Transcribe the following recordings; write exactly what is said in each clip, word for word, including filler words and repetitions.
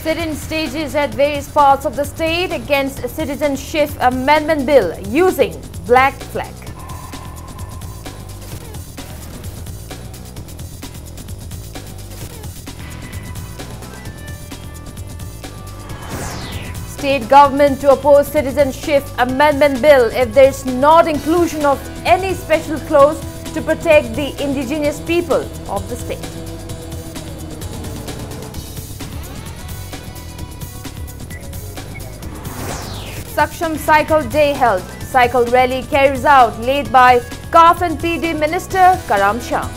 Sit-in stages at various parts of the state against Citizenship Amendment Bill using black flag. State government to oppose Citizenship Amendment Bill if there is not inclusion of any special clause to protect the indigenous people of the state. Saksham Cycle Day held. Cycle rally carries out led by CAF and P D Minister Karam Shah.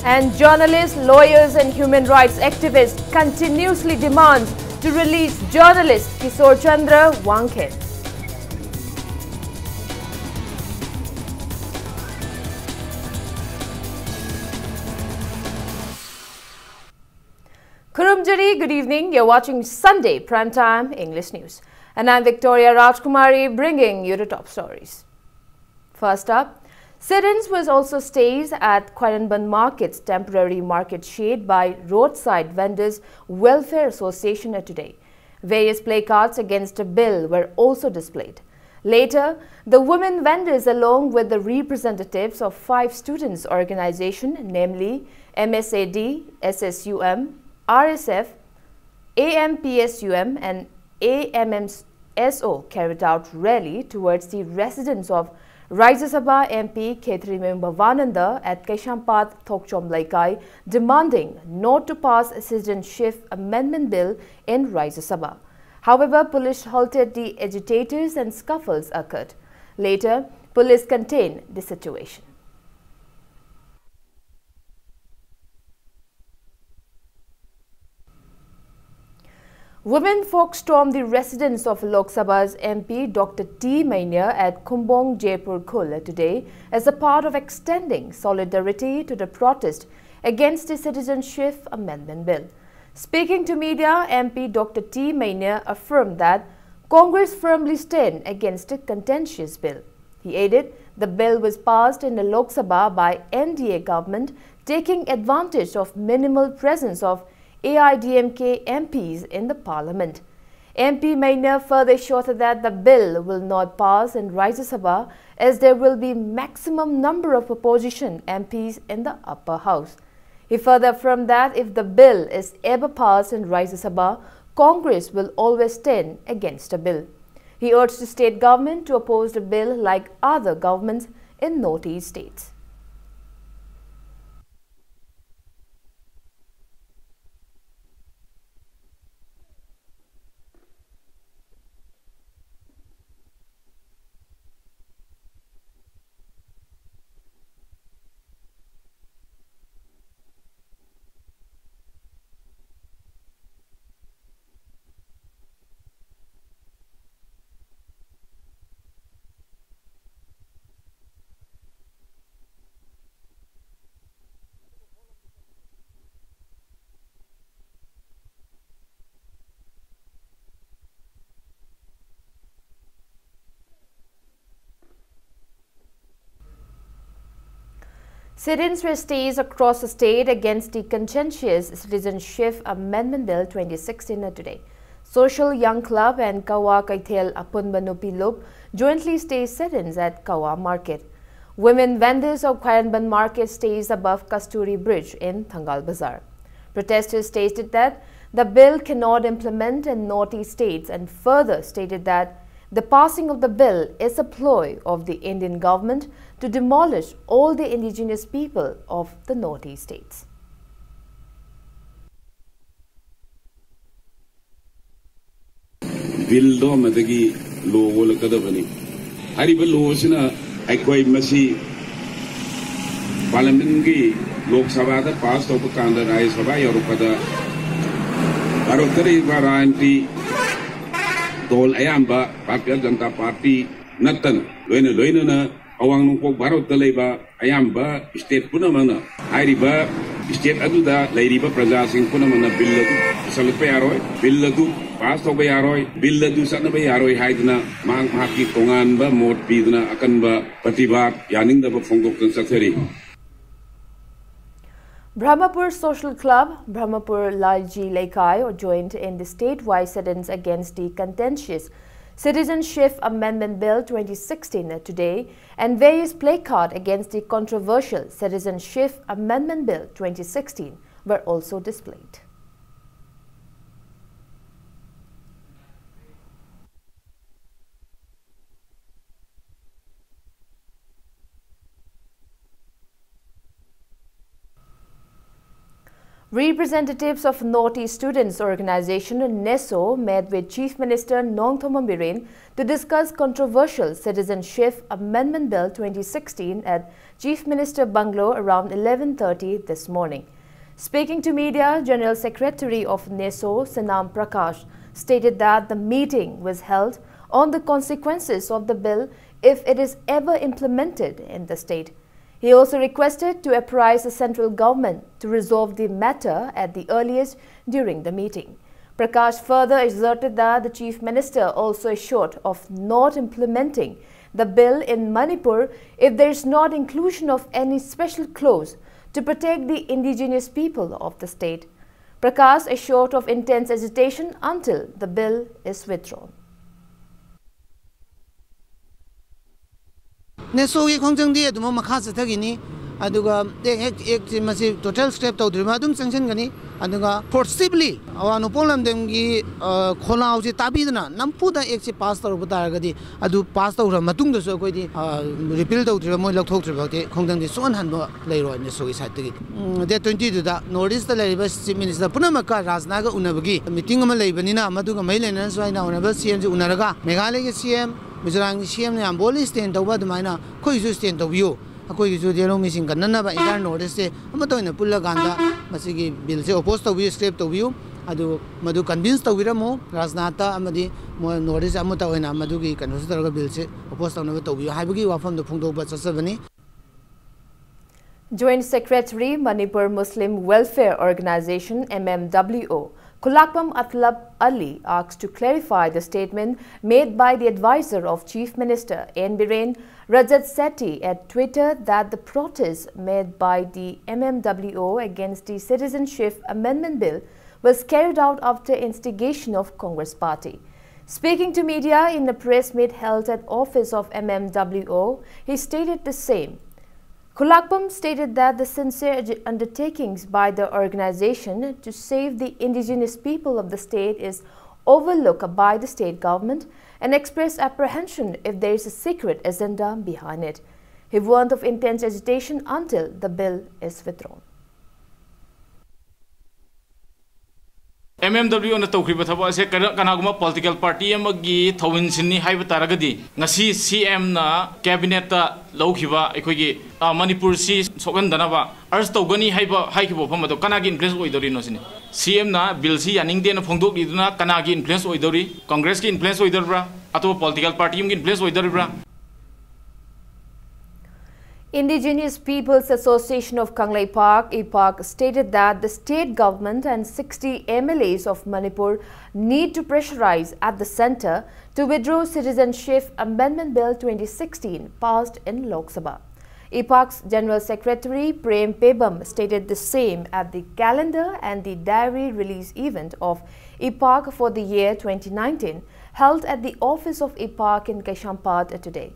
And journalists, lawyers and human rights activists continuously demand to release journalist Kishore Chandra Wangkhin. Khurumjari, good evening. You're watching Sunday Primetime English News. And I'm Victoria Rajkumari, bringing you the top stories. First up, sit-ins was also staged at Khairanband Market's temporary market shed by Roadside Vendors Welfare Association today. Various placards against the bill were also displayed. Later, the women vendors, along with the representatives of five students' organization, namely M S A D, S S U M, R S F, A M P S U M, and A M M S O, carried out rally towards the residence of Rajya Sabha M P Khetremon Bhavananda at Kaisampad Thokchom Leikai, demanding not to pass Citizenship Amendment Bill in Rajya Sabha. However, police halted the agitators and scuffles occurred. Later, police contained the situation. Women folk stormed the residence of Lok Sabha's M P Doctor T Maina at Khumbong Jaipur Khul today as a part of extending solidarity to the protest against the Citizenship Amendment Bill. Speaking to media, M P Doctor T Maina affirmed that Congress firmly stand against the contentious bill. He added, the bill was passed in the Lok Sabha by N D A government, taking advantage of minimal presence of A I D M K M Ps in the parliament. M P Maina further assured that the bill will not pass in Rajya Sabha, as there will be maximum number of opposition M Ps in the upper house. He further affirmed that if the bill is ever passed in Rajya Sabha, Congress will always stand against the bill. He urged the state government to oppose the bill like other governments in northeast states. Sit-ins were staged across the state against the contentious Citizenship Amendment Bill twenty sixteen today. Social Young Club and Kawa Kaithel Apunba Nupi Lup jointly staged sit-ins at Kawa Market. Women vendors of Khwayanban Market staged above Kasturi Bridge in Thangal Bazar. Protesters stated that the bill cannot implement in northeast states and further stated that the passing of the bill is a ploy of the Indian government to demolish all the indigenous people of the northeast states. ꯕꯤꯜꯗꯣ ꯑꯃꯗꯒꯤ ꯂꯣ ꯑꯣꯜꯂꯛꯀꯗꯕꯅꯤ꯫ ꯍꯥꯏꯔꯤꯕ ꯂꯣ ꯑꯁꯤꯅ ꯑꯩꯈꯣꯏ ꯃꯁꯤ ꯄꯥꯔꯂꯤꯌꯥꯃꯦꯟꯒꯤ ꯂꯣꯛ ꯁꯚꯥꯗ pass ꯇꯧꯕ ꯀꯥꯟꯗ ꯔꯥꯖ꯭ꯌ ꯁꯚꯥ ꯌꯧꯔꯛꯄꯗ ꯚꯥꯔꯠꯇ ꯂꯩꯔꯤꯕ ꯔꯥꯖꯅꯤꯇꯤ ꯗꯣꯜ ꯑꯌꯥꯝꯕ ꯚꯥꯔꯇꯤꯌ ꯖꯅꯇꯥ ꯄꯥꯔꯇꯤ ꯅꯠꯇꯅ ꯂꯣꯏꯅ ꯂꯣꯏꯅꯅ ꯑꯋꯥꯡ ꯅꯣꯡꯄꯣꯛ ꯚꯥꯔꯠꯇ ꯂꯩꯕ ꯑꯌꯥꯝꯕ ꯁ꯭ꯇꯦꯠ ꯄꯨꯝꯅꯃꯛꯅ ꯍꯥꯏꯔꯤꯕ ꯁ꯭ꯇꯦꯠ ꯑꯗꯨꯗ ꯂꯩꯔꯤꯕ ꯄ꯭ꯔꯖꯥꯁꯤꯡ ꯄꯨꯝꯅꯃꯛꯅ ꯕꯤꯜ ꯑꯗꯨ ꯄꯨꯁꯜꯂꯛꯄ ꯌꯥꯔꯣꯏ, ꯕꯤꯜ ꯑꯗꯨ ꯄꯥꯁ ꯇꯧꯕ ꯌꯥꯔꯣꯏ, ꯕꯤꯜ ꯑꯗꯨ ꯆꯠꯅꯕ ꯌꯥꯔꯣꯏ ꯍꯥꯏꯗꯨꯅ ꯃꯍꯥꯛ ꯃꯍꯥꯛꯀꯤ ꯇꯣꯉꯥꯟꯕ ꯃꯣꯠ ꯄꯤꯗꯨꯅ ꯑꯀꯟꯕ ꯄ꯭ꯔꯇꯤꯕꯥꯗ, ꯌꯥꯅꯤꯡꯗꯕ ꯐꯣꯡꯗꯣꯛꯇꯨꯅ ꯆꯠꯊꯔꯤ꯫ Brahmapur Social Club, Brahmapur Lalji Leikai, joined in the statewide sit-ins against the contentious Citizenship Amendment Bill twenty sixteen today, and various placard against the controversial Citizenship Amendment Bill twenty sixteen were also displayed. Representatives of Northeast Students Organization, NESO, met with Chief Minister Nongthombam Biren to discuss controversial Citizenship Amendment Bill twenty sixteen at Chief Minister Bungalow around eleven thirty this morning. Speaking to media, General Secretary of NESO, Sanam Prakash, stated that the meeting was held on the consequences of the bill if it is ever implemented in the state. He also requested to apprise the central government to resolve the matter at the earliest during the meeting. Prakash further exerted that the Chief Minister also assured of not implementing the bill in Manipur if there is not inclusion of any special clause to protect the indigenous people of the state. Prakash assured of intense agitation until the bill is withdrawn. NESOꯒꯤ ꯈꯣꯡꯖꯪꯗꯤ ꯑꯗꯨꯃꯛ ꯃꯈꯥ ꯆꯠꯊꯈꯤꯅꯤ꯫ ꯑꯗꯨꯒ ꯑꯦꯛ ꯑꯦꯛ ꯑꯦꯛꯁꯤ ꯃꯁꯤ total ꯁ꯭ꯀ꯭ꯔꯦꯞ ꯇꯧꯗ꯭ꯔꯤꯕ ꯑꯗꯨꯝ ꯆꯪꯁꯤꯟꯒꯅꯤ꯫ ꯑꯗꯨꯒ ꯐꯣꯔꯁꯤꯕꯂꯤ ꯑꯋꯥꯡ ꯅꯣꯡꯄꯣꯛ ꯂꯝꯗꯝꯒꯤ ꯈꯣꯜꯂꯥꯎꯁꯤ ꯇꯥꯕꯤꯗꯅ ꯅꯝꯐꯨꯗ ꯑꯦꯛꯁꯤ pass ꯇꯧꯔꯛꯄ ꯇꯥꯔꯒꯗꯤ, ꯑꯗꯨ ꯄꯥꯁ ꯇꯧꯈ꯭ꯔ ꯃꯇꯨꯡꯗꯁꯨ ꯑꯩꯈꯣꯏꯗꯤ ꯔꯤꯄꯤꯜ ꯇꯧꯗ꯭ꯔꯤꯕ, ꯃꯣꯏ ꯂꯧꯊꯣꯛꯇ꯭ꯔꯤꯕ ꯐꯥꯎꯗꯤ ꯈꯣꯡꯖꯪꯗꯤ ꯁꯨꯛꯍꯟ ꯍꯟꯕ ꯂꯩꯔꯣꯏ NESOꯒꯤ ꯁꯥꯏꯠꯇꯒꯤ꯫ ꯗꯦꯠ ꯇ꯭ꯋꯦꯟꯇꯤꯗꯨꯗ ꯅꯣꯔꯠ ꯏꯁꯇ ꯂꯩꯔꯤꯕ ꯆꯤꯐ ꯃꯤꯅꯤꯁꯇꯔ ꯄꯨꯝꯅꯃꯛꯀ ꯔꯥꯖꯅꯥꯒ ꯎꯅꯕꯒꯤ ꯃꯤꯇꯤꯡ ꯑꯃ ꯂꯩꯕꯅꯤꯅ, ꯃꯗꯨꯒ ꯃꯔꯤ ꯂꯩꯅꯅꯁꯨ ꯑꯩꯅ ꯑꯣꯅꯔꯦꯕꯜ ꯁꯤ ꯑꯦꯝꯁꯤ ꯎꯅꯔꯒ, ꯃꯦꯘꯥꯂꯌꯒꯤ ꯁꯤ ꯑꯦꯝ, ꯃꯤꯖꯣꯔꯥꯝꯒꯤ ꯁꯤ ꯑꯦꯝꯅ ꯌꯥꯝ ꯕꯣꯜꯂꯤ ꯁ꯭ꯇꯦꯟ ꯇꯧꯕ ꯑꯗꯨꯃꯥꯏꯅ ꯑꯩꯈꯣꯏꯒꯤꯁꯨ ꯁ꯭ꯇꯦꯟ ꯇꯧꯕꯤꯌꯨ, ꯑꯩꯈꯣꯏꯒꯤꯁꯨ ꯗꯦꯂꯣꯡ ꯃꯤꯁꯤꯡ ꯀꯟꯅꯅꯕ ꯑꯦꯟꯇꯥꯌꯔ ꯅꯣꯔꯠ ꯏꯁꯁꯦ ꯑꯃꯠꯇ ꯑꯣꯏꯅ ꯄꯨꯜꯂꯀꯥꯟꯗ ꯃꯁꯤꯒꯤ ꯕꯤꯜꯁꯦ ꯑꯣꯄꯣꯖ ꯇꯧꯕꯤꯌꯨ, ꯁ꯭ꯀ꯭ꯔꯦꯞ ꯇꯧꯕꯤꯌꯨ, ꯑꯗꯨ ꯃꯗꯨ ꯀꯟꯚꯤꯟꯁ ꯇꯧꯕꯤꯔꯝꯃꯨ ꯔꯥꯖꯅꯥꯊꯇ ꯑꯃꯗꯤ ꯅꯣꯔꯠ ꯏꯁ ꯑꯃꯠꯇ ꯑꯣꯏꯅ ꯃꯗꯨꯒꯤ ꯀꯩꯅꯣꯁꯤ ꯇꯧꯔꯒ ꯕꯤꯜꯁꯦ ꯑꯣꯄꯣꯖ ꯇꯧꯅꯕ ꯇꯧꯕꯤꯌꯨ ꯍꯥꯏꯕꯒꯤ ꯋꯥꯐꯝꯗꯣ ꯐꯣꯡꯗꯣꯛꯄ ꯆꯠꯆꯕꯅꯤ꯫ Joint Secretary, Manipur Muslim Welfare Organization, M M W O, Khulakpam Atlab Ali asked to clarify the statement made by the advisor of Chief Minister N Biren, Rajat Sethi, at Twitter that the protest made by the M M W O against the Citizenship Amendment Bill was carried out after instigation of Congress Party. Speaking to media in a press meet held at office of M M W O, he stated the same. Khulakpam stated that the sincere undertakings by the organization to save the indigenous people of the state is overlooked by the state government and expressed apprehension if there is a secret agenda behind it. He warned of intense agitation until the bill is withdrawn. M M W ꯅ ꯇꯧꯈ꯭ꯔꯤꯕ ꯊꯕꯛ ꯑꯁꯦ ꯀꯅꯥ-, ꯀꯅꯥꯒꯨꯝꯕ political party ꯑꯃꯒꯤ ꯊꯧꯑꯣꯏꯟꯁꯤꯟꯅꯤ ꯍꯥꯏꯕ ꯇꯥꯔꯒꯗꯤ, ꯉꯁꯤ C M ꯅ cabinet ꯇ ꯂꯧꯈꯤꯕ ꯑꯩꯈꯣꯏꯒꯤ, ꯑ, ꯃꯅꯤꯄꯨꯔꯁꯤ ꯁꯣꯛꯍꯟꯗꯅꯕ urge ꯇꯧꯒꯅꯤ ꯍꯥꯏꯕ ꯍꯥꯏꯈꯤꯕ ꯋꯥꯐꯝ ꯑꯗꯣ ꯀꯅꯥꯒꯤ influence ꯑꯣꯏꯗꯧꯔꯤꯅꯣ ꯁꯤꯅꯤ꯫ C M ꯅ bill ꯁꯤ ꯌꯥꯅꯤꯡꯗꯦꯅ ꯐꯣꯡꯗꯣꯛꯂꯤꯗꯨꯅ ꯀꯅꯥꯒꯤ influence ꯑꯣꯏꯗꯧꯔꯤ? Congress ꯀꯤ influence ꯑꯣꯏꯗꯧꯔꯤꯕ꯭ꯔꯥ? ꯑꯇꯣꯞꯄ political party ꯑꯃꯒꯤ influence ꯑꯣꯏꯗꯧꯔꯤꯕ꯭ꯔꯥ? Indigenous Peoples Association of Kangleipak, IPAK, stated that the state government and sixty M L As of Manipur need to pressurize at the centre to withdraw Citizenship Amendment Bill twenty sixteen passed in Lok Sabha. IPAK's General Secretary Prem Pebam stated the same at the calendar and the diary release event of IPAK for the year twenty nineteen, held at the office of IPAK in Kaisampad today.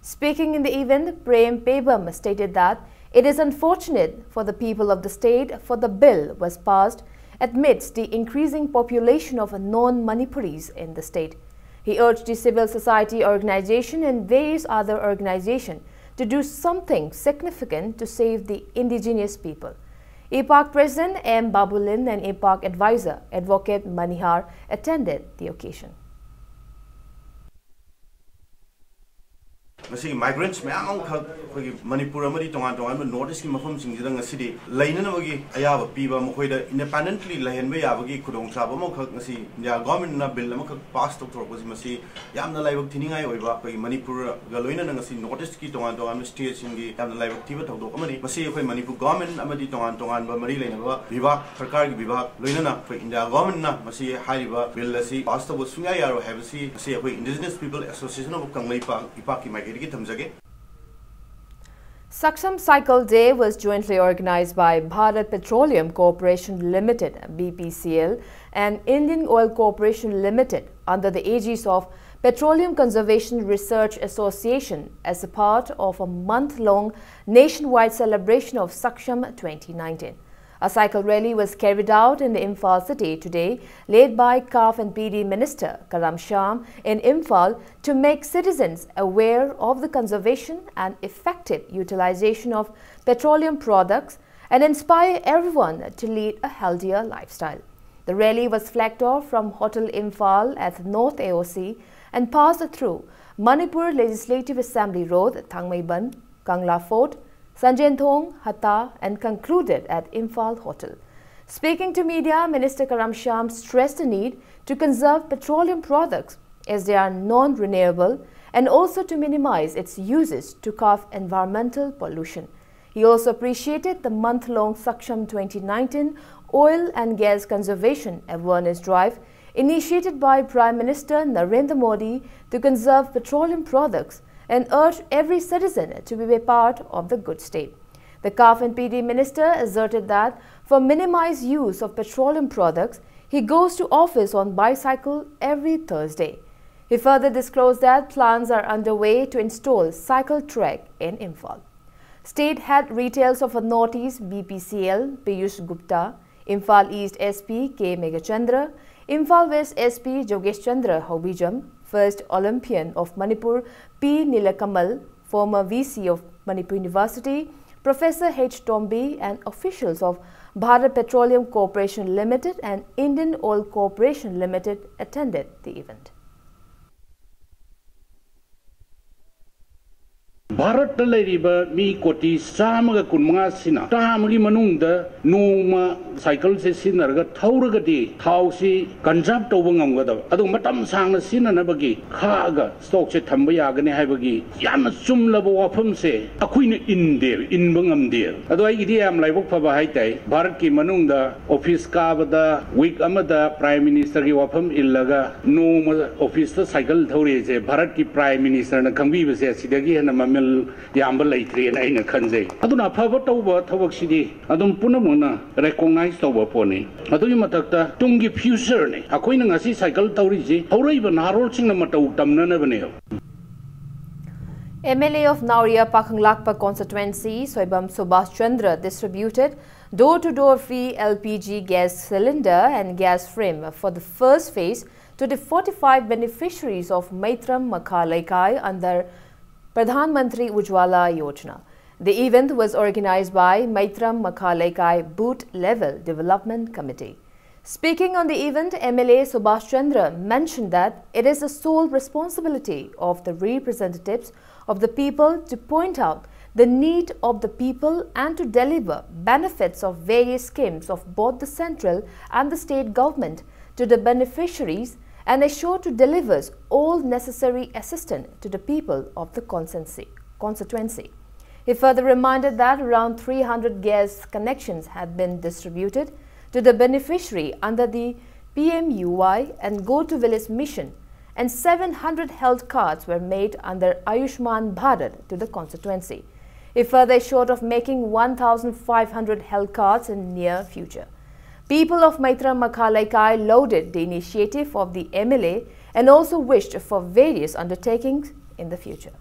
Speaking in the event, Prem Pebam stated that it is unfortunate for the people of the state for the bill was passed amidst the increasing population of non-Manipuris in the state. He urged the civil society organization and various other organizations to do something significant to save the indigenous people. IPAK President M Babulin and IPAK Advisor Advocate Manihar attended the occasion. ꯉꯁꯤꯒꯤ migrants ꯃꯌꯥꯝ ꯑꯃꯈꯛ ꯑꯩꯈꯣꯏꯒꯤ ꯃꯅꯤꯄꯨꯔ ꯑꯃꯗꯤ ꯇꯣꯉꯥꯟ ꯇꯣꯉꯥꯟꯕ North East ꯀꯤ ꯃꯐꯝꯁꯤꯡꯁꯤꯗ ꯉꯁꯤꯗꯤ ꯂꯩꯅꯅꯕꯒꯤ ꯑꯌꯥꯕ ꯄꯤꯕ, ꯃꯈꯣꯏꯗ independently ꯂꯩꯍꯟꯕ ꯌꯥꯕꯒꯤ ꯈꯨꯗꯣꯡꯆꯥꯕ ꯑꯃꯈꯛ ꯉꯁꯤ India government ꯅ bill ꯑꯃꯈꯛ pass ꯇꯧꯊꯣꯔꯛꯄꯁꯤ, ꯃꯁꯤ ꯌꯥꯝꯅ ꯂꯥꯏꯕꯛ ꯊꯤꯅꯤꯡꯉꯥꯏ ꯑꯣꯏꯕ, ꯑꯩꯈꯣꯏꯒꯤ ꯃꯅꯤꯄꯨꯔꯒ ꯂꯣꯏꯅꯅ ꯉꯁꯤ North East ꯀꯤ ꯇꯣꯉꯥꯟ ꯇꯣꯉꯥꯟꯕ state ꯁꯤꯡꯒꯤ ꯌꯥꯝꯅ ꯂꯥꯏꯕꯛ ꯊꯤꯕ ꯊꯧꯗꯣꯛ ꯑꯃꯅꯤ꯫ ꯃꯁꯤ ꯑꯩꯈꯣꯏ ꯃꯅꯤꯄꯨꯔ government ꯑꯃꯗꯤ ꯇꯣꯉꯥꯟ ꯇꯣꯉꯥꯟꯕ ꯃꯔꯤ ꯂꯩꯅꯕ ꯕꯤꯚꯥꯒ, ꯁꯔꯀꯥꯔꯒꯤ ꯕꯤꯚꯥꯒ, ꯂꯣꯏꯅꯅ ꯑꯩꯈꯣꯏ India government ꯅ ꯃꯁꯤ ꯍꯥꯏꯔꯤꯕ bill ꯑꯁꯤ pass ꯇꯧꯕ ꯁꯨꯡꯌꯥ ꯌꯥꯔꯣꯏ ꯍꯥꯏꯕꯁꯤ, ꯃꯁꯤ ꯑꯩꯈꯣꯏ Indigenous People Association of Kangleipak, ꯏꯄꯥꯛꯀꯤ ꯃꯥꯏꯀꯩꯗꯒꯤ ꯊꯝꯖꯒꯦ꯫ Saksham Cycle Day was jointly organized by Bharat Petroleum Corporation Limited, B P C L, and Indian Oil Corporation Limited under the aegis of Petroleum Conservation Research Association as a part of a month-long nationwide celebration of Saksham twenty nineteen. A cycle rally was carried out in the Imphal city today, led by CAF and P D Minister Karam Shyam in Imphal, to make citizens aware of the conservation and effective utilization of petroleum products and inspire everyone to lead a healthier lifestyle. The rally was flagged off from Hotel Imphal at North A O C and passed through Manipur Legislative Assembly Road, Thangmeiband, Kangla Fort, Sanjenthong, Hatta, and concluded at Imphal Hotel. Speaking to media, Minister Karam Shyam stressed the need to conserve petroleum products as they are non-renewable and also to minimize its uses to curb environmental pollution. He also appreciated the month-long Saksham twenty nineteen oil and gas conservation awareness drive initiated by Prime Minister Narendra Modi to conserve petroleum products and urged every citizen to be a part of the good state. The CAF and P D minister asserted that for minimized use of petroleum products, he goes to office on bicycle every Thursday. He further disclosed that plans are underway to install cycle track in Imphal. State head retails of a Northeast B P C L, Piyush Gupta, Imphal East S P K Meghachandra, Imphal West S P Jogesh Chandra Haobijam, first Olympian of Manipur P Nilakamal, former V C of Manipur University, Professor H Tombi, and officials of Bharat Petroleum Corporation Limited and Indian Oil Corporation Limited attended the event. ꯚꯥꯔꯠꯇ ꯂꯩꯔꯤꯕ ꯃꯤ ꯀꯣꯇꯤ ꯆꯥꯝꯃꯒ ꯀꯨꯟꯃꯉꯥꯁꯤꯅ ꯆꯥꯝꯃꯒꯤ ꯃꯅꯨꯡꯗ ꯅꯣꯡꯃ ꯁꯥꯏꯀꯜꯁꯦ ꯁꯤꯖꯤꯟꯅꯔꯒ ꯊꯧꯔꯒꯗꯤ ꯊꯥꯎꯁꯤ ꯀꯟꯖꯥꯔꯕ ꯇꯧꯕ ꯉꯝꯒꯗꯕ, ꯑꯗꯨꯒ ꯃꯇꯝ ꯁꯥꯡꯅ ꯁꯤꯖꯤꯟꯅꯅꯕꯒꯤ ꯈꯥꯛꯑꯒ ꯁ꯭ꯇꯣꯛꯁꯦ ꯊꯝꯕ ꯌꯥꯒꯅꯤ ꯍꯥꯏꯕꯒꯤ ꯌꯥꯝꯅ ꯆꯨꯝꯂꯕ ꯋꯥꯐꯝꯁꯦ ꯑꯩꯈꯣꯏꯅ ꯏꯟꯗꯦꯕ, ꯏꯟꯕ ꯉꯝꯗꯦꯕ꯫ ꯑꯗꯣ ꯑꯩꯒꯤꯗꯤ ꯌꯥꯝ ꯂꯥꯏꯕꯛ ꯐꯕ ꯍꯥꯏꯇꯥꯏ, ꯚꯥꯔꯠꯀꯤ ꯃꯅꯨꯡꯗ ꯑꯣꯐꯤꯁ ꯀꯥꯕꯗ ꯋꯤꯛ ꯑꯃꯗ ꯄ꯭ꯔꯥꯏꯝ ꯃꯤꯅꯤꯁꯇꯔꯒꯤ ꯋꯥꯐꯝ ꯏꯜꯂꯒ ꯅꯣꯡꯃ ꯑꯣꯐꯤꯁꯇ ꯁꯥꯏꯀꯜ ꯊꯧꯔꯛꯏꯁꯦ ꯚꯥꯔꯠꯀꯤ ꯄ꯭ꯔꯥꯏꯝ ꯃꯤꯅꯤꯁꯇꯔꯅ ꯈꯪꯕꯤꯕꯁꯦ ꯁꯤꯗꯒꯤ ꯍꯦꯟꯅ ꯃꯃꯜ ꯌꯥꯝꯕ ꯂꯩꯇ꯭ꯔꯦꯅ ꯑꯩꯅ ꯈꯟꯖꯩ꯫ ꯑꯗꯨꯅ ꯑꯐꯕ ꯇꯧꯕ ꯊꯕꯛꯁꯤꯗꯤ ꯑꯗꯨꯝ ꯄꯨꯝꯅꯃꯛꯅ ꯔꯦꯀꯣꯛꯅꯥꯏꯖ ꯇꯧꯕ ꯄꯣꯠꯅꯤ꯫ ꯑꯗꯨꯒꯤ ꯃꯊꯛꯇ ꯇꯨꯡꯒꯤ ꯐ꯭ꯌꯨꯆꯔꯅꯤ꯫ ꯑꯩꯈꯣꯏꯅ ꯉꯁꯤ ꯁꯥꯏꯀꯜ ꯊꯧꯔꯤꯁꯤ ꯍꯧꯔꯛꯏꯕ ꯅꯍꯥꯔꯣꯜꯁꯤꯡꯅ ꯃꯇꯧ ꯇꯝꯅꯅꯕꯅꯦꯕ꯫ M L A of Naoria Pakhanglakpa constituency, Soibam Subhash Chandra, distributed door-to-door free L P G gas cylinder and gas frame for the first phase to the forty-five beneficiaries of Maitram Makha Leikai under Pradhan Mantri Ujjwala Yojana. The event was organized by Maitram Makha Leikai Booth Level Development Committee. Speaking on the event, M L A Subhash Chandra mentioned that it is the sole responsibility of the representatives of the people to point out the need of the people and to deliver benefits of various schemes of both the central and the state government to the beneficiaries and assure to deliver all necessary assistance to the people of the constituency. constituency. He further reminded that around three hundred gas connections had been distributed to the beneficiary under the P M U Y and Go to Village Mission, and seven hundred health cards were made under Ayushman Bharat to the constituency. He further assured of making one thousand five hundred health cards in near future. People of Maitra Makha Leikai lauded the initiative of the M L A and also wished for various undertakings in the future.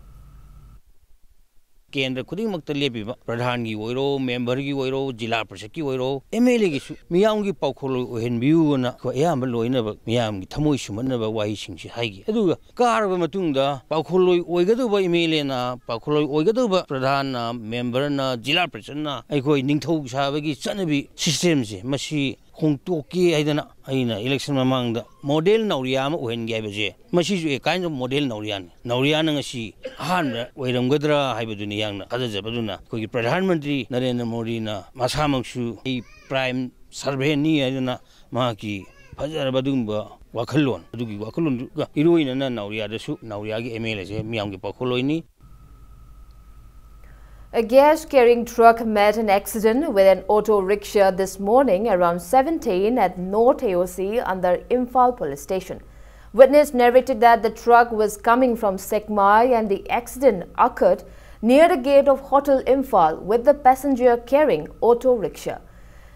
ꯀꯦꯟꯗ꯭ꯔ ꯈꯨꯗꯤꯡꯃꯛꯇ ꯂꯦꯞꯄꯤꯕ ꯄ꯭ꯔꯙꯥꯟꯒꯤ ꯑꯣꯏꯔꯣ, ꯃꯦꯝꯕꯔꯒꯤ ꯑꯣꯏꯔꯣ, ꯖꯤꯂꯥ ꯄꯔꯤꯁꯠꯀꯤ ꯑꯣꯏꯔꯣ, M L ꯑꯦꯒꯤꯁꯨ ꯃꯤꯌꯥꯝꯒꯤ ꯄꯥꯎꯈꯣꯜꯂꯣꯏ ꯑꯣꯏꯍꯟꯕꯤꯌꯨꯅ ꯑꯩꯈꯣꯏ ꯑꯌꯥꯝꯕ ꯂꯣꯏꯅꯕ ꯃꯤꯌꯥꯝꯒꯤ ꯊꯃꯣꯏ ꯁꯨꯝꯍꯠꯅꯕ ꯋꯥꯍꯩꯁꯤꯡꯁꯤ ꯍꯥꯏꯈꯤ꯫ ꯑꯗꯨꯒ ꯀꯥꯔꯕ ꯃꯇꯨꯡꯗ ꯄꯥꯎꯈꯣꯜꯂꯣꯏ ꯑꯣꯏꯒꯗꯧꯕ ꯑꯦꯝ ꯑꯦꯜ ꯑꯦꯅ, ꯄꯥꯎꯈꯣꯜꯂꯣꯏ ꯑꯣꯏꯒꯗꯧꯕ ꯄ꯭ꯔꯙꯥꯟꯅ, ꯃꯦꯝꯕꯔꯅ, ꯖꯤꯂꯥ ꯄꯔꯤꯁꯠꯅ ꯑꯩꯈꯣꯏ ꯅꯤꯡꯊꯧ ꯁꯥꯕꯒꯤ ꯆꯠꯅꯕꯤ ꯁꯤꯁꯇꯦꯝꯁꯦ ꯃꯁꯤ ꯍꯣꯡꯗꯣꯛꯀꯦ ꯍꯥꯏꯗꯅ ꯑꯩꯅ election ꯃꯃꯥꯡꯗ model ꯅꯥꯎꯔꯤꯌꯥ ꯑꯃ ꯑꯣꯏꯍꯟꯒꯦ ꯍꯥꯏꯕꯁꯦ, ꯃꯁꯤꯁꯨ a kind of model ꯅꯥꯎꯔꯤꯌꯥꯅꯤ꯫ ꯅꯥꯎꯔꯤꯌꯥꯅ ꯉꯁꯤ ꯑꯍꯥꯟꯕ ꯑꯣꯏꯔꯝꯒꯗ꯭ꯔꯥ ꯍꯥꯏꯕꯗꯨꯅꯤ ꯌꯥꯝꯅ ꯊꯥꯖꯖꯕꯗꯨꯅ꯫ ꯑꯩꯈꯣꯏꯒꯤ ꯄ꯭ꯔꯙꯥꯟ ꯃꯟꯇ꯭ꯔꯤ ꯅꯔꯦꯟꯗ꯭ꯔ ꯃꯣꯗꯤꯅ ꯃꯁꯥꯃꯛꯁꯨ ꯑꯩ prime servantꯅꯤ ꯍꯥꯏꯗꯅ ꯃꯍꯥꯛꯀꯤ ꯐꯖꯔꯕ ꯑꯗꯨꯒꯨꯝꯕ ꯋꯥꯈꯜꯂꯣꯟ, ꯑꯗꯨꯒꯤ ꯋꯥꯈꯜꯂꯣꯟꯗꯨꯒ ꯏꯔꯣꯏꯅꯅ ꯅꯥꯎꯔꯤꯌꯥꯗꯁꯨ, ꯅꯥꯎꯔꯤꯌꯥꯒꯤ MLAꯁꯦ ꯃꯤꯌꯥꯝꯒꯤ ꯄꯥꯈꯣꯜꯂꯣꯏꯅꯤ꯫ A gas carrying truck met an accident with an auto rickshaw this morning around seventeen at North AOC under Imphal Police Station. Witness narrated that the truck was coming from Sekmai and the accident occurred near the gate of Hotel Imphal with the passenger carrying auto rickshaw.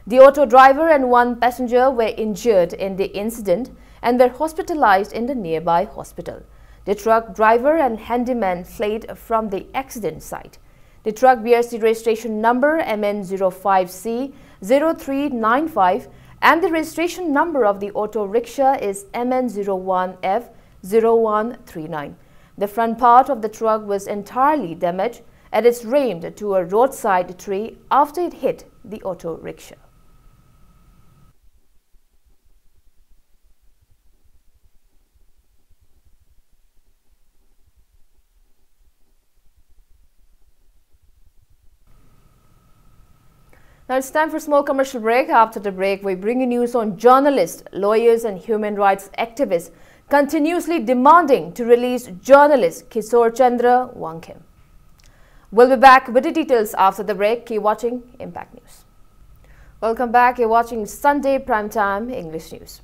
The auto driver and one passenger were injured in the incident and were hospitalized in the nearby hospital. The truck driver and handyman fled from the accident site. The truck bears the registration number M N zero five C zero three nine five and the registration number of the auto rickshaw is M N zero one F zero one three nine. The front part of the truck was entirely damaged and it rammed to a roadside tree after it hit the auto rickshaw. Now it's time for a small commercial break. After the break, we bring you news on journalists, lawyers, and human rights activists continuously demanding to release journalist Kishore Chandra Wangkhim. We'll be back with the details after the break. Keep watching Impact News. Welcome back. You're watching Sunday Primetime English News.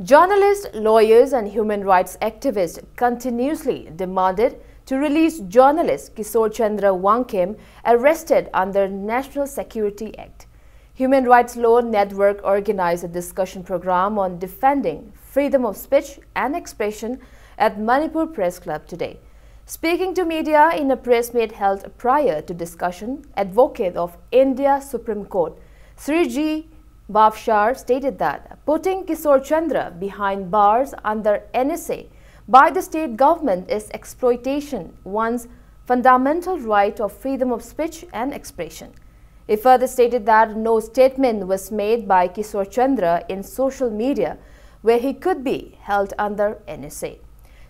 Journalists, lawyers, and human rights activists continuously demanded to release journalist Kishore Chandra Wangkhim, arrested under National Security Act. Human Rights Law Network organized a discussion program on defending freedom of speech and expression at Manipur Press Club today. Speaking to media in a press meet held prior to discussion, advocate of India Supreme Court Sri G Bhavshar stated that putting Kishore Chandra behind bars under N S A by the state government is exploitation one's fundamental right of freedom of speech and expression. He further stated that no statement was made by Kishore Chandra in social media where he could be held under N S A.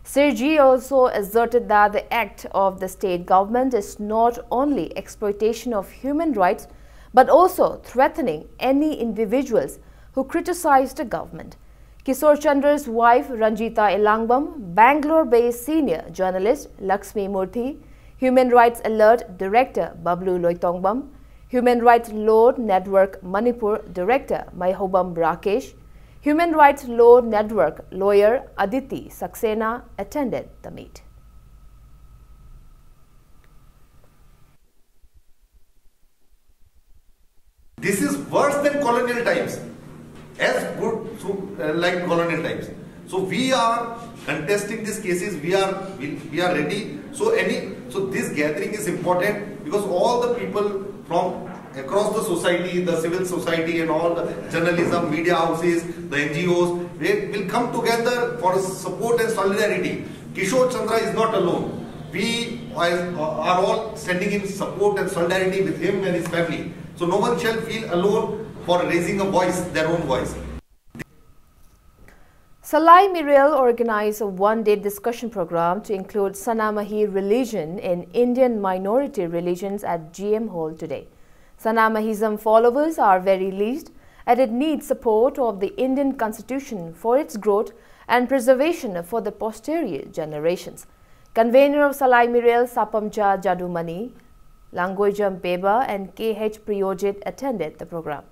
Sir G also asserted that the act of the state government is not only exploitation of human rights but also threatening any individuals who criticize the government. Kishore Chandra's wife Ranjita Elangbam, Bangalore-based senior journalist Lakshmi Murthy, Human Rights Alert Director Bablu Loitongbam, Human Rights Law Network Manipur Director Maihoubam Rakesh, Human Rights Law Network lawyer Aditi Saxena attended the meet. This is worse than colonial times, as good to, uh, like colonial times. So we are contesting these cases. We are we, we are ready. So any so this gathering is important because all the people from across the society, the civil society, and all the journalism, media houses, the N G Os, they will come together for support and solidarity. Kishore Chandra is not alone. We are, are all standing in support and solidarity with him and his family. So no one shall feel alone for raising a voice, their own voice. Salai Mirel organized a one-day discussion program to include Sanamahi religion in Indian minority religions at G M Hall today. Sanamahism followers are very least, and it needs support of the Indian constitution for its growth and preservation for the posterior generations. Convener of Salai Mirel, Sapamcha Jadumani, Langoijam Beba, and K H Priyojit attended the program.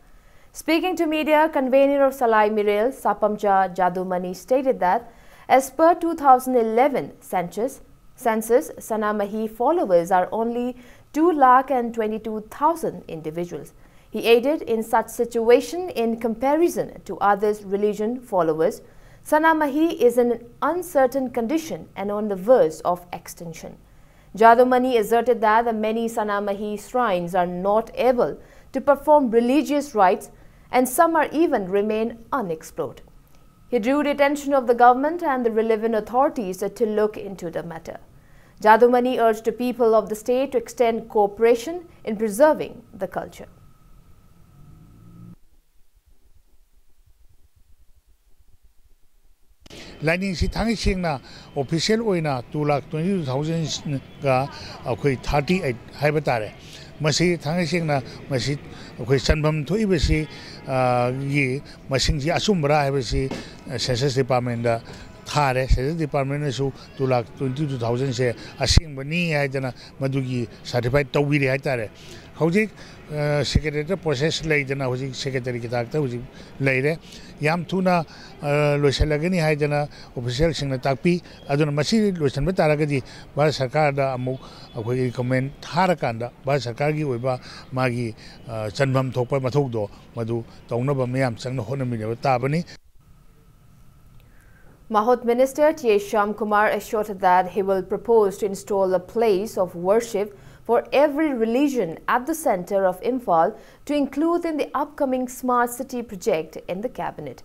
Speaking to media, convener of Salai Mirel, Sapamcha Jadumani, stated that as per two thousand eleven census, census, Sanamahi followers are only two lakh and twenty-two thousand individuals. He added, in such situation, in comparison to others' religion followers, Sanamahi is in an uncertain condition and on the verge of extinction. Jadumani asserted that the many Sanamahi shrines are not able to perform religious rites and some are even remain unexplored. He drew the attention of the government and the relevant authorities to look into the matter. Jadumani urged the people of the state to extend cooperation in preserving the culture. ꯂꯥꯏꯅꯤꯡꯁꯤ ꯊꯥꯡꯒꯩ ꯁꯦꯡꯅ official ꯑꯣꯏꯅ two lakh twenty two thousand ꯒ ꯑꯩꯈꯣꯏ thirty eight ꯍꯥꯏꯕ ꯇꯥꯔꯦ꯫ ꯃꯁꯤ ꯊꯥꯡꯒꯩ ꯁꯦꯡꯅ ꯃꯁꯤ ꯑꯩꯈꯣꯏ ꯆꯟꯐꯝ ꯊꯣꯛꯏꯕꯁꯤ, ꯑ, ꯒꯤ ꯃꯁꯤꯡꯁꯤ ꯑꯆꯨꯝꯕꯔꯥ ꯍꯥꯏꯕꯁꯤ, ꯑ, ꯁꯦꯟꯁꯁ ꯗꯤꯄꯥꯔꯠꯃꯦꯟꯗ ꯊꯥꯔꯦ꯫ ꯁꯦꯟꯁꯁ ꯗꯤꯄꯥꯔꯠꯃꯦꯟꯅꯁꯨ two lakh twenty two thousand ꯁꯦ ꯑꯁꯦꯡꯕꯅꯤ ꯍꯥꯏꯗꯅ ꯃꯗꯨꯒꯤ ꯁꯥꯔꯇꯤꯐꯥꯏꯠ ꯇꯧꯕꯤꯔꯦ ꯍꯥꯏꯇꯥꯔꯦ꯫ ꯍꯧꯖꯤꯛ, ꯑ, ꯁꯦꯀ꯭ꯔꯦꯇꯔꯤꯌꯦꯠꯇ ꯄ꯭ꯔꯣꯁꯦꯁ ꯂꯩꯗꯅ ꯍꯧꯖꯤꯛ ꯁꯦꯀ꯭ꯔꯦꯇꯔꯤꯒꯤ ꯊꯥꯛꯇ ꯍꯧꯖꯤꯛ ꯂꯩꯔꯦ꯫ ꯌꯥꯝ ꯊꯨꯅ, ꯑ, ꯂꯣꯏꯁꯤꯜꯂꯒꯅꯤ ꯍꯥꯏꯗꯅ ꯑꯣꯐꯤꯁꯤꯌꯦꯜꯁꯤꯡꯅ ꯇꯥꯛꯄꯤ꯫ ꯑꯗꯨꯅ ꯃꯁꯤ ꯂꯣꯏꯁꯤꯟꯕ ꯇꯥꯔꯒꯗꯤ ꯚꯥꯔꯠ ꯁꯔꯀꯥꯔꯗ ꯑꯃꯨꯛ ꯑꯩꯈꯣꯏꯒꯤ ꯔꯤꯀꯃꯦꯟ ꯊꯥꯔꯀꯥꯟꯗ ꯚꯥꯔꯠ ꯁꯔꯀꯥꯔꯒꯤ ꯑꯣꯏꯕ ꯃꯥꯒꯤ, ꯑ, ꯆꯟꯐꯝ ꯊꯣꯛꯄ ꯃꯊꯧꯗꯣ ꯃꯗꯨ ꯇꯧꯅꯕ ꯃꯌꯥꯝ ꯆꯪꯅ ꯍꯣꯠꯅꯃꯤꯟꯅꯕ ꯇꯥꯕꯅꯤ꯫ Mahut Minister T A Shyamkumar assured that he will propose to install a place of worship for every religion at the center of Imphal to include in the upcoming Smart City project in the cabinet.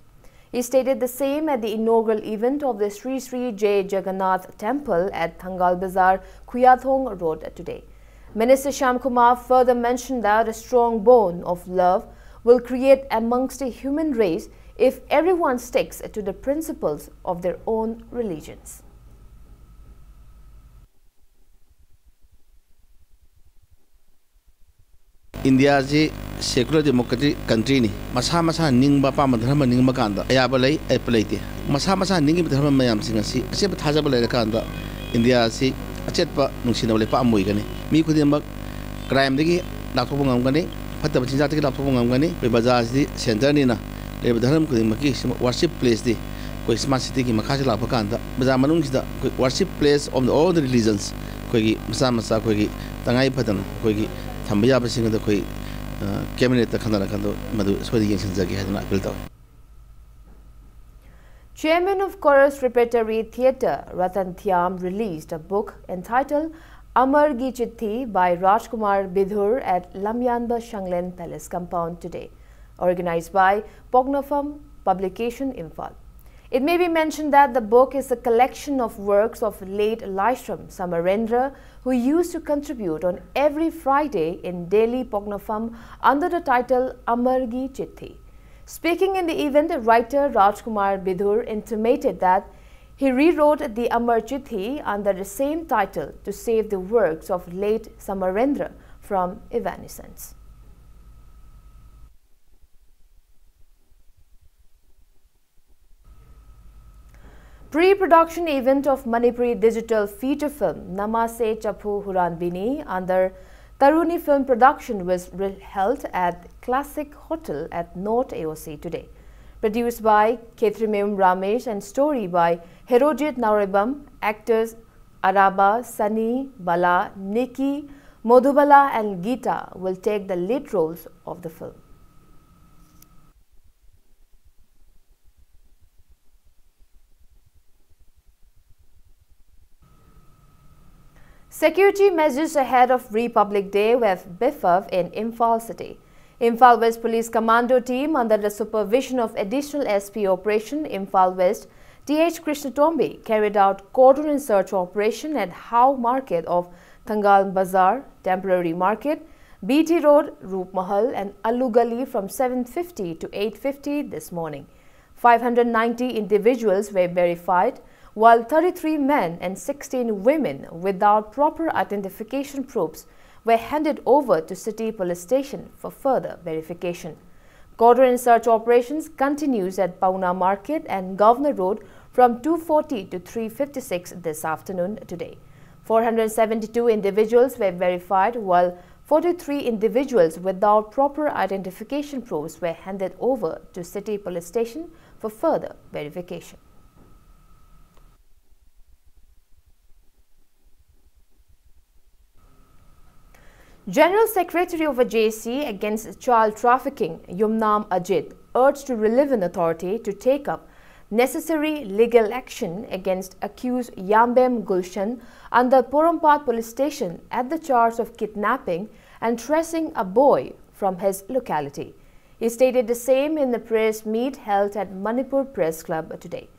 He stated the same at the inaugural event of the Sri Sri Jai Jagannath Temple at Thangal Bazar, Khuyathong Road today. Minister Shyamkumar further mentioned that a strong bond of love will create amongst the human race if everyone sticks to the principles of their own religions. ꯏꯟꯗꯤꯌꯥꯁꯤ secular democratic ꯀꯟꯇ꯭ꯔꯤꯅꯤ꯫ ꯃꯁꯥ ꯃꯁꯥꯅ ꯅꯤꯡꯕ ꯑꯄꯥꯝꯕ ꯙꯔꯃ ꯅꯤꯡꯕ ꯀꯥꯟꯗ ꯑꯌꯥꯕ ꯂꯩ, ꯑꯌꯦꯠꯄ ꯂꯩꯇꯦ꯫ ꯃꯁꯥ ꯃꯁꯥꯅ ꯅꯤꯡꯉꯤꯕ ꯙꯔꯃ ꯃꯌꯥꯝꯁꯤꯡ ꯑꯁꯤ ꯑꯆꯦꯠꯄ ꯊꯥꯖꯕ ꯂꯩꯔꯀꯥꯟꯗ ꯏꯟꯗꯤꯌꯥ ꯑꯁꯤ ꯑꯆꯦꯠꯄ ꯅꯨꯡꯁꯤꯅꯕ ꯂꯩꯄꯥꯛ ꯑꯃ ꯑꯣꯏꯒꯅꯤ꯫ ꯃꯤ ꯈꯨꯗꯤꯡꯃꯛ ꯀ꯭ꯔꯥꯏꯝꯗꯒꯤ ꯂꯥꯞꯊꯣꯛꯄ ꯉꯝꯒꯅꯤ, ꯐꯠꯇꯕ ꯆꯤꯟꯖꯥꯛꯇꯒꯤ ꯂꯥꯞꯊꯣꯛꯄ ꯉꯝꯒꯅꯤ꯫ ꯑꯩꯈꯣꯏ ꯕꯖꯥꯔꯁꯤꯗꯤ ꯁꯦꯟꯇꯔꯅꯤꯅ ꯂꯩꯔꯤꯕ ꯙꯔꯃ ꯈꯨꯗꯤꯡꯃꯛꯀꯤ ꯁꯤ ꯋꯥꯔꯁꯤꯞ ꯄ꯭ꯂꯦꯁꯇꯤ ꯑꯩꯈꯣꯏ ꯁ꯭ꯃꯥꯔꯠ ꯁꯤꯇꯤꯒꯤ ꯃꯈꯥꯁꯤ ꯂꯥꯛꯄ ꯀꯥꯟꯗ ꯕꯖꯥꯔ ꯃꯅꯨꯡꯁꯤꯗ ꯑꯩꯈꯣꯏ worship place of all the religions ꯑꯩꯈꯣꯏꯒꯤ ꯃꯆꯥ ꯃꯆꯥ ꯑꯩꯈꯣꯏꯒꯤ ꯇꯉꯥꯏ ꯐꯗꯅ ꯑꯩꯈꯣꯏꯒꯤ ꯊꯝꯕ ꯌꯥꯕꯁꯤꯡ ꯑꯗꯨ ꯑꯩꯈꯣꯏ, ꯑ, ꯀꯦꯕꯤꯅꯦꯠꯇ ꯈꯟꯅꯔꯀꯥꯟꯗ ꯃꯗꯨ ꯁꯣꯏꯗꯅ ꯌꯦꯡꯁꯤꯟꯖꯒꯦ ꯍꯥꯏꯗꯅ ꯑꯄꯤꯜ ꯇꯧꯏ꯫ Chairman of Chorus Repertory Theatre Ratan Thiam released a book entitled Amar Ki Chithi by Rajkumar Bidhur at Lamyanba Shanglen Palace Compound today, organized by Pognapam Publication, Imphal. It may be mentioned that the book is a collection of works of late Laishram Samarendra, who used to contribute on every Friday in Daily Pognapam under the title Amar Ki Chithi. Speaking in the event, writer Rajkumar Bidhur intimated that he rewrote the Amar Chithi under the same title to save the works of late Samarendra from evanescence. Pre-production event of Manipuri digital feature film Namase Chaphu Huranbini under Taruni Film Production was re- held at Classic Hotel at North A O C today. Produced by Khetrimeum Ramesh and story by Herojit Nauribam, actors Araba, Sunny, Bala, Nikki, Madhubala and Geeta will take the lead roles of the film. Security measures ahead of Republic Day were beefed up in Imphal city. Imphal West Police Commando team under the supervision of Additional S P Operation Imphal West, T H Krishnatombi carried out cordon and search operation at How Market of Thangal Bazar, Temporary Market, B T Road, Roop Mahal and Alu Gali from seven fifty to eight fifty this morning. Five hundred ninety individuals were verified, while thirty-three men and sixteen women without proper identification proofs were handed over to City Police Station for further verification. Cordon search operations continues at Pauna Market and Governor Road from two forty to three fifty-six this afternoon today. Four hundred seventy-two individuals were verified, while forty-three individuals without proper identification proofs were handed over to City Police Station for further verification. General Secretary of a J C against child trafficking, Yumnam Ajit, urged the relevant authority to take up necessary legal action against accused Yambem Gulshan under Porompat Police Station at the charge of kidnapping and tracing a boy from his locality. He stated the same in the press meet held at Manipur Press Club today.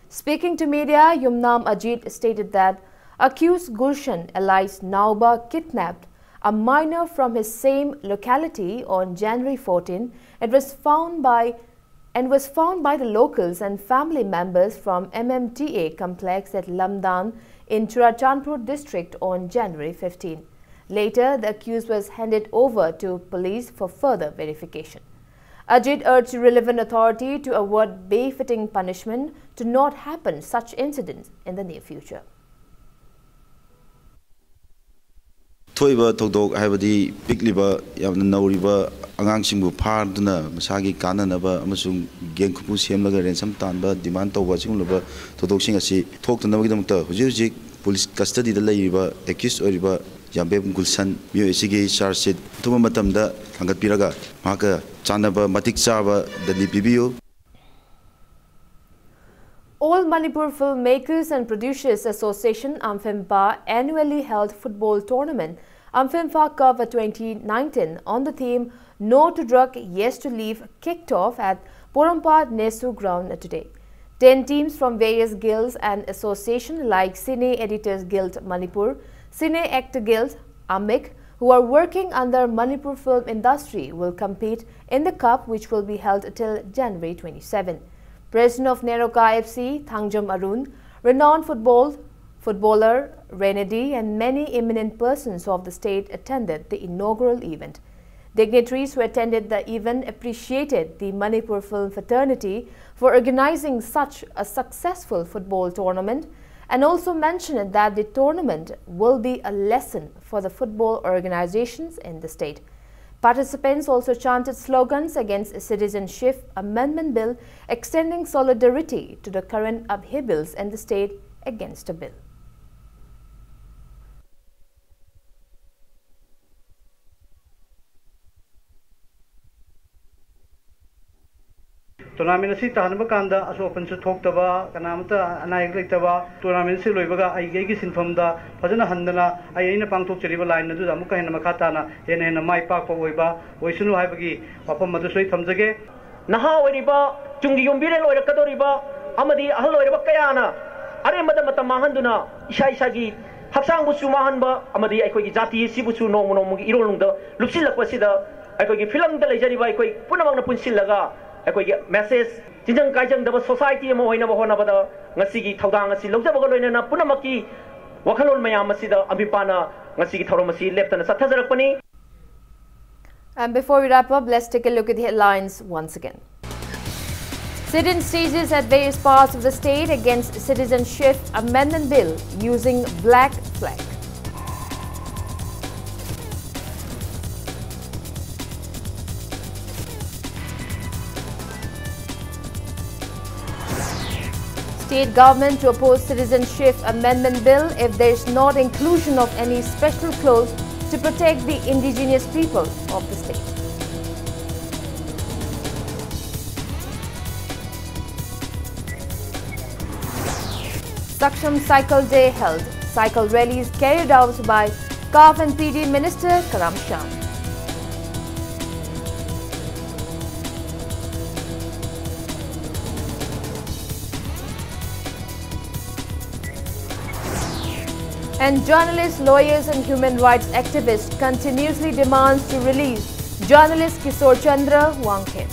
Speaking to media, Yumnam Ajit stated that accused Gulshan, alias Nauba, kidnapped a minor from his same locality on January fourteen and was found by and was found by the locals and family members from M M T A complex at Lamdan in Churachandpur district on January fifteen. Later, the accused was handed over to police for further verification. Ajit urged relevant authority to award befitting punishment to not happen such incidents in the near future. ꯊꯣꯛꯏꯕ ꯊꯧꯗꯣꯛ, ꯍꯥꯏꯕꯗꯤ ꯄꯤꯛꯂꯤꯕ, ꯌꯥꯝꯅ ꯅꯧꯔꯤꯕ ꯑꯉꯥꯡꯁꯤꯡꯕꯨ ꯐꯥꯗꯨꯅ ꯃꯁꯥꯒꯤ ꯀꯥꯟꯅꯅꯕ ꯑꯃꯁꯨꯡ gang ꯈꯨꯠꯄꯨ ꯁꯦꯝꯂꯒ ꯔꯦꯟꯁꯝ ꯇꯥꯟꯕ, ꯗꯤꯃꯥꯟ ꯇꯧꯕ, ꯑꯁꯤꯒꯨꯝꯂꯕ ꯊꯧꯗꯣꯛꯁꯤꯡ ꯑꯁꯤ ꯊꯣꯛꯇꯅꯕꯒꯤꯗꯃꯛꯇ ꯍꯧꯖꯤꯛ ꯍꯧꯖꯤꯛ ꯄꯨꯂꯤꯁ ꯀꯁꯇꯗꯤꯗ ꯂꯩꯔꯤꯕ ꯑꯦꯀ꯭ꯌꯨꯁ ꯑꯣꯏꯔꯤꯕ ꯌꯥꯝꯕꯦꯝ ꯒꯨꯜꯁꯟ ꯃꯤꯑꯣꯏ ꯑꯁꯤꯒꯤ ꯆꯥꯔꯖ ꯁꯤꯠ ꯑꯊꯨꯕ ꯃꯇꯝꯗ ꯊꯥꯡꯒꯠꯄꯤꯔꯒ ꯃꯍꯥꯛꯀ ꯆꯥꯟꯅꯕ ꯃꯇꯤꯛ ꯆꯥꯕ ꯗꯟꯗꯤ ꯄꯤꯕꯤꯌꯨ꯫ All Manipur Filmmakers and Producers Association, AMFIMPA, annually held football tournament, AMFIMPA Cup twenty nineteen, on the theme No to Drug, Yes to Live, kicked off at Porompat Nesu Ground today. Ten teams from various guilds and associations like Cine Editors Guild Manipur, Cine Actor Guild, AMIC, who are working under Manipur film industry, will compete in the cup, which will be held till January twenty-seven. President of NEROCA F C, Thangjam Arun, renowned football footballer Renedy, and many eminent persons of the state attended the inaugural event. Dignitaries who attended the event appreciated the Manipur film fraternity for organizing such a successful football tournament and also mentioned that the tournament will be a lesson for the football organizations in the state. Participants also chanted slogans against Citizenship Amendment Bill, extending solidarity to the current upheavals in the state against the bill. Tournament ꯑꯁꯤ ꯇꯥꯍꯟꯕ ꯀꯥꯟꯗ ꯑꯁꯣꯛ ꯑꯄꯟꯁꯨ ꯊꯣꯛꯇꯕ, ꯀꯅꯥꯃꯠꯇ ꯑꯅꯥ ꯑꯌꯦꯛ ꯂꯩꯇꯕ, tournament ꯑꯁꯤ ꯂꯣꯏꯕꯒ ꯑꯩꯒꯤ ꯑꯩꯒꯤ ꯁꯤꯟꯐꯝꯗ ꯐꯖꯅ ꯍꯟꯗꯅ ꯑꯩ ꯑꯩꯅ ꯄꯥꯡꯊꯣꯛꯆꯔꯤꯕ ꯂꯥꯏꯟ ꯑꯗꯨꯗ ꯑꯃꯨꯛꯀ ꯍꯦꯟꯅ ꯃꯈꯥ ꯇꯥꯅ ꯍꯦꯟꯅ ꯍꯦꯟꯅ ꯃꯥꯏ ꯄꯥꯛꯄ ꯑꯣꯏꯕ ꯑꯣꯏꯁꯅꯨ ꯍꯥꯏꯕꯒꯤ ꯋꯥꯐꯝ ꯑꯗꯨꯁꯨ ꯑꯩ ꯊꯝꯖꯒꯦ꯫ ꯅꯍꯥ ꯑꯣꯏꯔꯤꯕ, ꯇꯨꯡꯒꯤ ꯌꯨꯝꯕꯤꯔꯦꯜ ꯑꯣꯏꯔꯛꯀꯗꯧꯔꯤꯕ ꯑꯃꯗꯤ ꯑꯍꯜ ꯑꯣꯏꯔꯕ ꯀꯌꯥꯅ ꯑꯔꯦꯝꯕꯗ ꯃꯇꯝ ꯃꯥꯡꯍꯟꯗꯨꯅ ꯏꯁꯥ ꯏꯁꯥꯒꯤ ꯍꯛꯆꯥꯡꯕꯨꯁꯨ ꯃꯥꯡꯍꯟꯕ ꯑꯃꯗꯤ ꯑꯩꯈꯣꯏꯒꯤ ꯖꯥꯇꯤ ꯑꯁꯤꯕꯨꯁꯨ ꯅꯣꯡꯃ ꯅꯣꯡꯃꯒꯤ ꯏꯔꯣꯜꯅꯨꯡꯗ ꯂꯨꯞꯁꯤꯜꯂꯛꯄꯁꯤꯗ ꯑꯩꯈꯣꯏꯒꯤ ꯐꯤꯂꯝꯗ ꯂꯩꯖꯔꯤꯕ ꯑꯩꯈꯣꯏ ꯄꯨꯝꯅꯃꯛꯅ ꯄꯨꯟꯁꯤꯜꯂꯒ ꯑꯩꯈꯣꯏꯒꯤ ꯃꯦꯁꯦꯖ ꯇꯤꯟꯖꯪ ꯀꯥꯏꯖꯪꯗꯕ ꯁꯣꯁꯥꯏꯇꯤ ꯑꯃ ꯑꯣꯏꯅꯕ ꯍꯣꯠꯅꯕꯗ ꯉꯁꯤꯒꯤ ꯊꯧꯗꯥꯡ ꯑꯁꯤ ꯂꯧꯖꯕꯒ ꯂꯣꯏꯅꯅ ꯄꯨꯝꯅꯃꯛꯀꯤ ꯋꯥꯈꯜꯂꯣꯟ ꯃꯌꯥꯝ ꯑꯁꯤꯗ ꯑꯝꯕꯤꯄꯥꯅ ꯉꯁꯤꯒꯤ ꯊꯧꯔꯝ ꯑꯁꯤ ꯂꯦꯞꯇꯅ ꯆꯠꯊꯖꯔꯛꯄꯅꯤ꯫ And before we wrap up, let's take a look at the headlines once again. Sit-in stages at various parts of the state against Citizenship Amendment Bill using black flag. State government to oppose Citizenship Amendment Bill if there is not inclusion of any special clause to protect the indigenous people of the state. Saksham Cycle Day held. Cycle rallies carried out by CAF and P D Minister Karam Shyam. And journalists, lawyers and human rights activists continuously demands to release journalist Kishore Chandra Wangkhem.